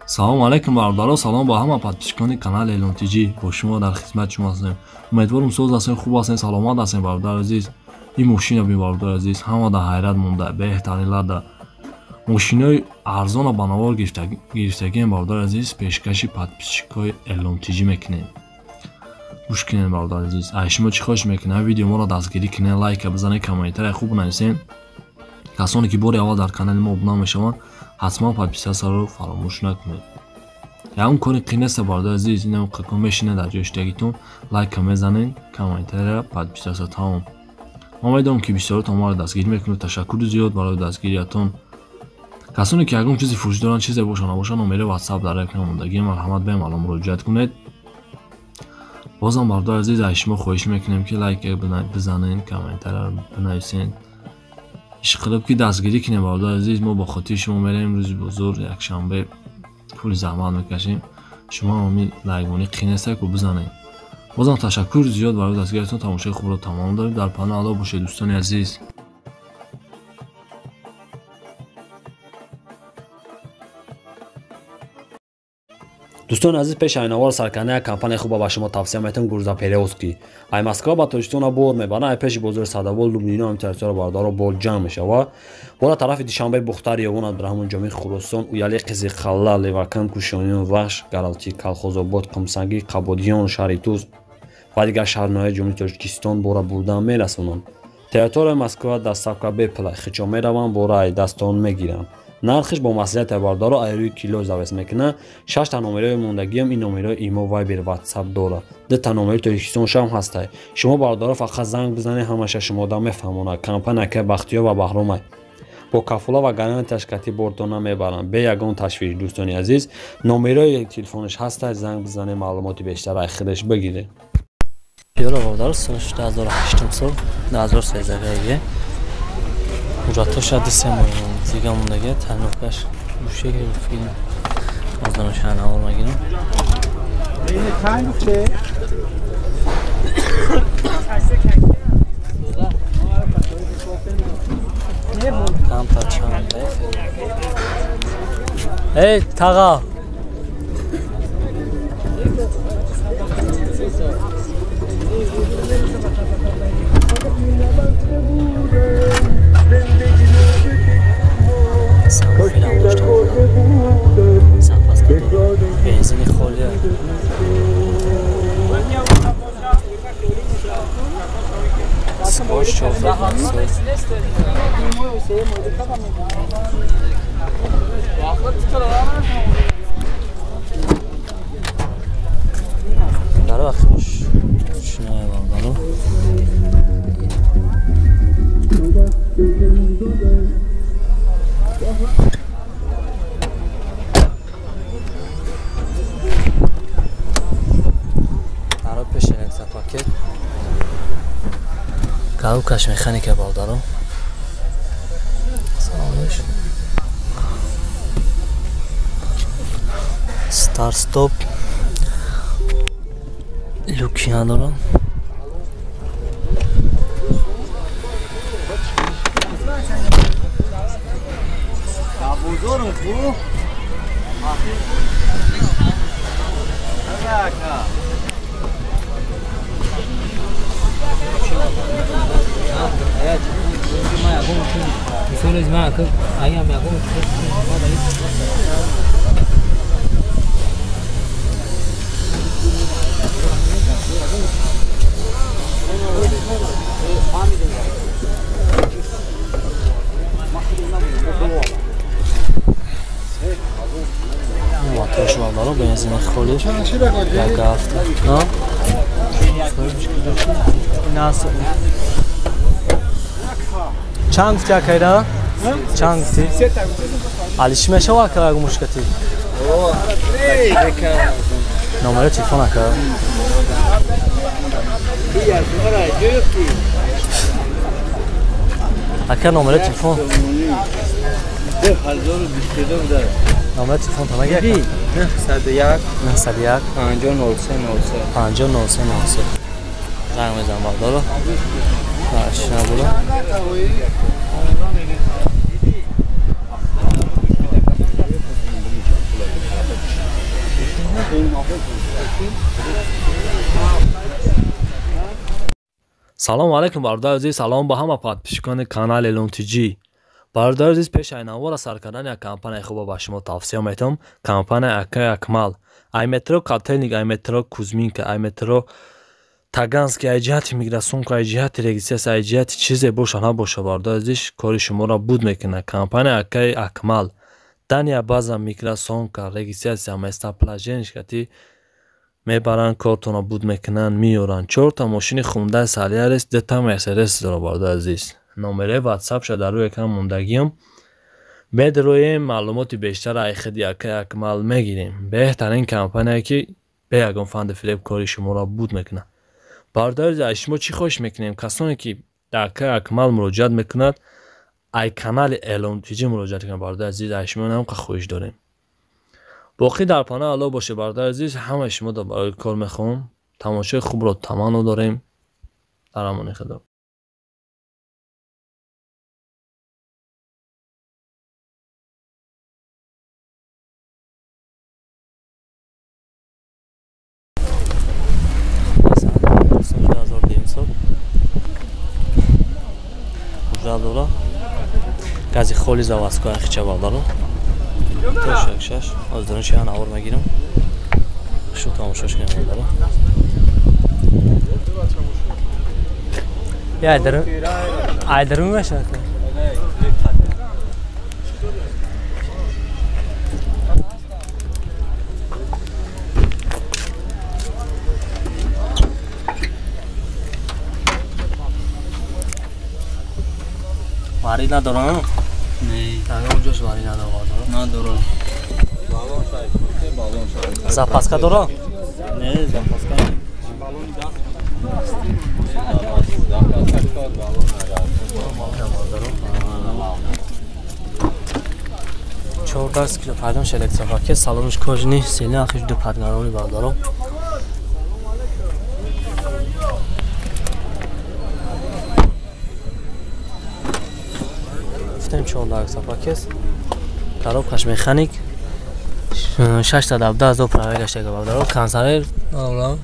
Салом алейкум бародаро, салом ба ҳама подписчикони канали Элон ТЖ. Бо шумо дар хизмати шумо ҳастем. Умедворам соз ҳастем, хуб ҳастем, саломат ҳастем бародари азиз. Ин мошина бин бародари азиз, ҳама дар ҳайрат монда, беҳтарин лада. Мошинои арзона ба навор гирифтагием бародари азиз, пешкаши подписчикои Элон ТЖ мекунем. Гӯш кунед бародари азиз, ай шумо чӣ хоҳиш мекунед? Видео моро дастгирӣ кунед, лайка бизанед, комментария хуб нависед. Касоне ки бори аввал дар канали мо обуна мешаванд, ҳатман подписатсияро фаромӯш накунед. Ягон кори қин нест бародари азиз, инам қакон мешинед дар ҷои иштирокитон, лайка мезанед, комментария, подписатсия, тамом. Ман медонам ки бисёротон моро дастгирӣ мекунед, ташаккури зиёд барои дастгириятон. Касоне ки ягон чизи фурӯшӣ доранд, чизе боша набоша, номери WhatsApp дар экран мондагӣ, марҳамат бемалол муроҷиат кунед. Бозам бародари азиз, аз шумо хоҳиш мекунем ки лайк бизанед, комментария бинависед. Ишқилиб ки дастгирӣ кунем бародари азиз, мо бо хотири шумо мерем рӯзи бозор, якшанбе пули заҳмат мекашем. Шумо ҳами лайкмонӣ қин нест ку бизанед. Бозам ташаккур зиёд барои дастгириятон, тамошои хубро тамом дорем. Дар паноҳи Аллоҳ бошед дӯстони азиз. Дӯстони азиз, пеш айнавор саркана як компания хуба ба шумо тавсия метам, Гурза Перевозки. Ай Москва ба Тоҷикистона бор мебаранд, ай пеши бозори Садовол, Лубнино ҳам территория бародаро бор ҷамъ мешава. Бора тарафи Душанбе, Бухтар, Ёвон, Абдураҳмон Ҷомӣ, Хуросон, Уяли, Қизиқалла, Левакан, Кушониён, Вахш, Гаралти, Калхозобод, Қумсангӣ, Қабодиён, Шаҳритуз ва дигар шаҳрноҳияи Ҷумҳурии Тоҷикистон бора бурдан мерасонанд. Территорияи Москва доставка бепул, хичо мераванд, бора ай дастон мегиранд. Нархиш бо маслиҳати бародаро ай рӯи кило завес мекунад. 6 та номерои мондагиам ин номерои имо, Вайбер, Ватсап дорад. 2 та номери Тоҷикистоншам ҳастай. Шумо бародаро фақат занг бизанед, ҳамаша шумода мефаҳмонад. Компания ка Бахтиёр ва Баҳромай бо кафола ва гарантияш кати бортона мебаранд, бе ягон ташвиш. Дӯстони азиз, номерои телефонаш ҳастай, занг бизанед, маълумоти бештар ай худаш бигиред. Пиёла бародаро, соли 2008 сол, 2013 ҳуҷҷатҳоша 2-3 моҳ зига мондагия, танокаш гӯше филм озданашана навор мегирам. Камтар чанд. Эй, таға! Бензини холия. Скош 14. Дар вақти шиноя бародаро. Пакет коробкаш механика бародаро. Саломаш. Старт стоп люки надорам. Моторш бародаро, бензини холиш як ҳафта. Чанд гуфти акайра? Чанд гуфти? Али чӣ мешава ака ягон мушкати? Номери телефон ака. Ака номери телефон. Номери телефон та меги ака? 901 901 50 03 03 50 03 03. Занг мезанам бародаро. Ашна була. Салом алейкум бародари азиз, салом ба ҳама подписчикони канали Элон ТЖ. Бародари азиз, пеш аз навора сар кардани як компанияи хуба ба шумо тавсия метавам. Компания Акай Акмал. Ай метро Котельник, ай метро Кузьминка, ай метро Таганский, ай ҷиҳати миграсонка, ай ҷиҳати регистрация, ай ҷиҳати чизе боша набоша, бародари азиз, кори шуморо буд мекунад. Компания Акай Акмал. Дания база миграсонка, регистрация, местоположение мебаранд, кортонро буд мекунанд, меёранд. Чорта мошини хундаи Солярис, дута Мерседес дора, бародари азиз. Номераи ватсапша дар рӯи экран мондагиам. Медроем, маълумоти бештар ай худи Акай Акмал мегирем. Беҳтарин компания ки бе ягон фанди фиреб кори шуморо буд мекунад. Бародари азиз, аз шумо чӣ хоҳиш мекунем? Касоне ки дар Акай Акмал муроҷиат мекунад, ай канали Элон ТЖ муроҷиат кунад, бародари азиз, аз шумо намқа хоҳиш дорем. Боқӣ дар паноҳи Аллоҳ бошед, бародари азиз, ҳамаи шумо барои кор мехоҳам. Тамошои хубро таманно дорем. Дар амони Худо. Гази холи заводской ахича бародаро. То шаш. Аз дониши ан авар мегирам. Шу тамошош кунем бародаро. Я айдару. Айдару мешавад. Варид надорам? Не. Ягон ҷош варид надорам. Надорам. Запаска дорам? Не, запаска не. Чордаст кило пайдон электропакет, салонш кожаный, сели ахиш ду подгарони бародаро. Гуфтем 14 пакет. Коробкаш механик. 617 ҳазор правегаш дега бародаро. Консервер надорам.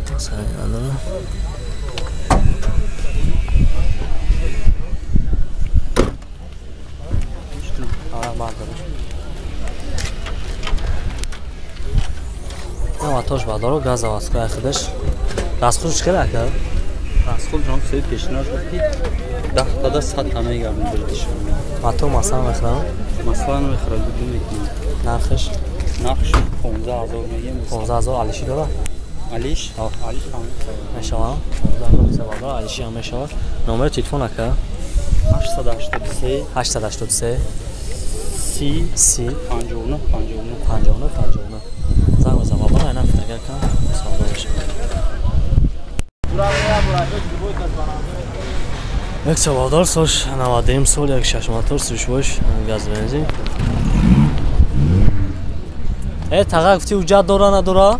Консервер надорам. Моторш бародаро газ заводской худаш. Расхудш хеле ака? Расхуд ҷон сеи пешнаш гуфт ки 10 тада 100 та мегардем билдиш. Мотор масалан мехӯрам? Масалан мехӯрад, буду мекунем. Нархш? Нархш 15 000 мегем. 15 000 алиши дора? Алиш? Алиш ҳам мешавад. 15 000 бародаро, алиши ҳам мешавад. Номери телефон ака? 883 883 30 30 59 59 59 59. Занг бизан бародаро, айнан фотография кунам, савдо мешавад. Як саволдор сош 93 сол як шаш мотор сушвош газ бензин. Таға гуфти ҳуҷҷат дора надора?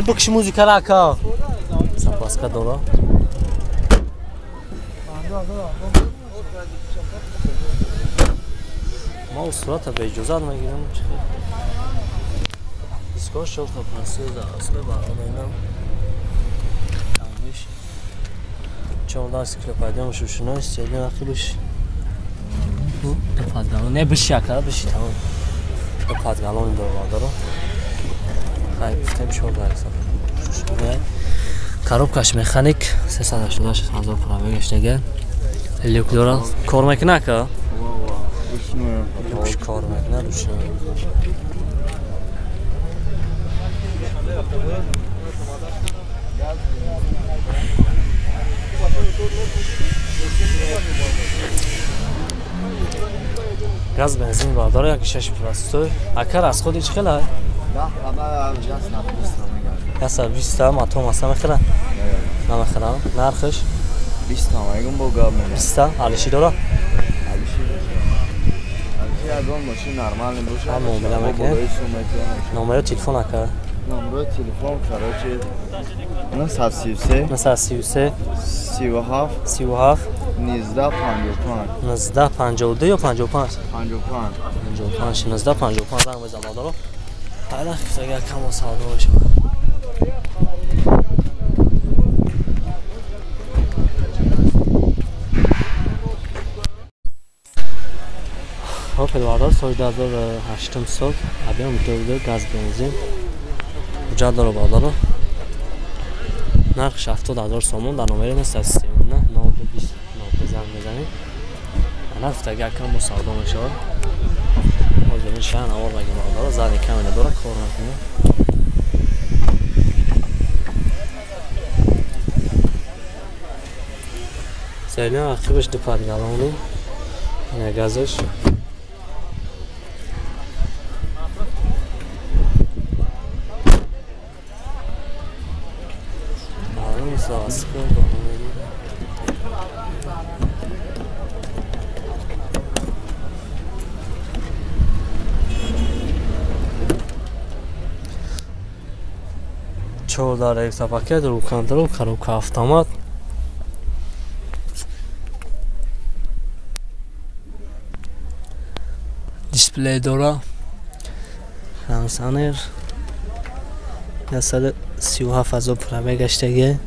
Бикши музикара ака. Запаска дора? Ма сурата ба иҷозат мегирам. Дискош чорта пансиё заводской баромедам. Камбиш 14 кило пайдам шушино стелин ақибиш. Ду подгалон не биши ака биши тамом. Ду подгалон дора бародаро. Хай гуфтем 14 шушино. Коробкаш механик 386 ҳазор правегаш дега. Люк дора. Кор мекуна ака? Люкш кор мекунад, рушно. Газ бензин бародаро як шаш простой. Ака расходи чӣ хела? 120 мотор маса мехӯрад? Намехӯрам. Нархш? 20 та мегум бо гап мегам. 20 та? Алиши дора? Алиши ягон мошин нормални боша. Ҳа, муомила мекунем. Номеро телефон ака? Номер телефон, короче, 933 933 37 37 19 55 19 52 ё 55 55 55 19 55 занг бизан бародаро. Хайла агар камо савдо бошад. Опел бародар соли 2008 сол объем 2 газ бензин ҳуҷҷат дора бародаро. Нархш 70,000 сомон дар номери 939 02 02 занг мезанед. Нарх агар кам бо савдо мешавад. Ҳозир ин шаҳр навор мегирам бародаро, зани каме надора кор накунад. Зелен ақибаш ду падгалони ина газаш. Чордар экса пакет, ру контрол, коробка автомат. Дисплей дора. Рамсанер. 137,000 пробег гаштагӣ.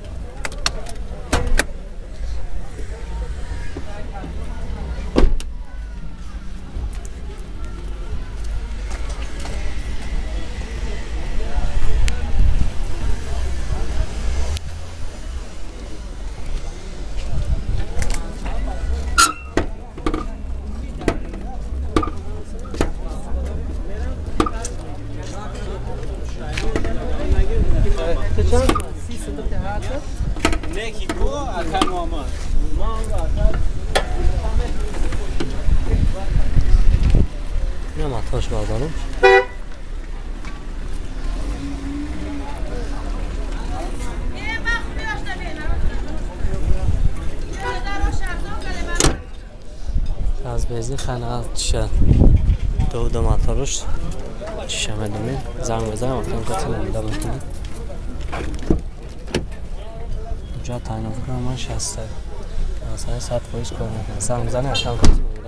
Аташ бародарам. Аз бензин хана чиша ду моторш чиша медонем. Занг мезанем, акам кати намида мекунем. Ҳуҷҷат тайноф кунам, ман 60 масалан 100% кор мекунам. Занг мезанем, акам кати.